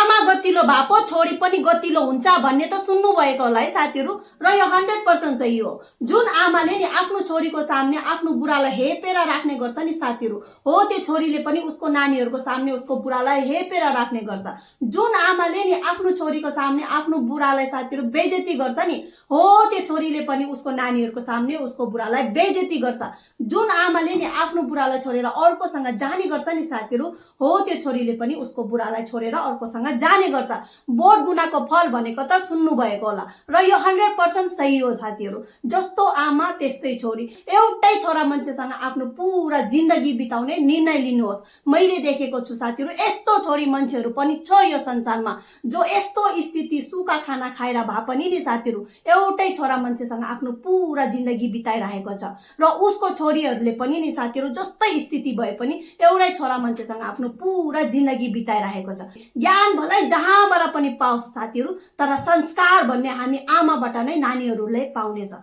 आमा गतिलो भए छोरी पनि गतिलो हुन्छ भन्ने त सुन्नु भएको होला है साथीहरू। र यो 100% सही हो। जुन आमाले नि आफ्नो छोरीको सामने आफ्नो बुढालाई हेपेर राख्ने गर्छ नि साथीहरू, हो त्यो छोरीले पनि उसको नानीहरूको सामने उसको बुढालाई हेपेर राख्ने गर्छ। जुन आमाले नि आफ्नो छोरीको सामने आफ्नो बुढालाई साथीहरू बेइज्जती गर्छ नि, हो त्यो छोरीले पनि उसको नानीहरूको सामने उसको बुढालाई बेइज्जती गर्छ। जुन आमाले नि आफ्नो बुढालाई छोडेर अर्कोसँग जाने गर्छ नि साथीहरू, हो त्यो छोरीले पनि उसको बुढालाई छोडेर अर्कोसँग जाने गर्छ। बोट गुनाको फल भनेको त सुन्नु भएको होला र यो 100% सही हो साथीहरू। जस्तो आमा त्यस्तै छोरी, एउटै छोरा मान्छेसँग आफ्नो पुरा जिन्दगी बिताउने निर्णय लिनुहोस्। मैले देखेको छु साथीहरू, यस्तो छोरी मान्छेहरू पनि छ यो संसारमा जो यस्तो स्थिति सुका खाना खाएर भए पनि नि साथीहरू एउटै छोरा मान्छेसँग आफ्नो पुरा जिन्दगी बिताइरहेको छ। र उसको छोरीहरूले पनि नि साथीहरू जस्तै स्थिति भए पनि एउटै छोरा मान्छेसँग आफ्नो पुरा जिन्दगी बिताइरहेको छ। ज्ञान भलै जहाँबाट पनि पाओस् साथीहरू, तर संस्कार भन्ने हामी आमाबाट नै नानीहरूले पाउनेछ।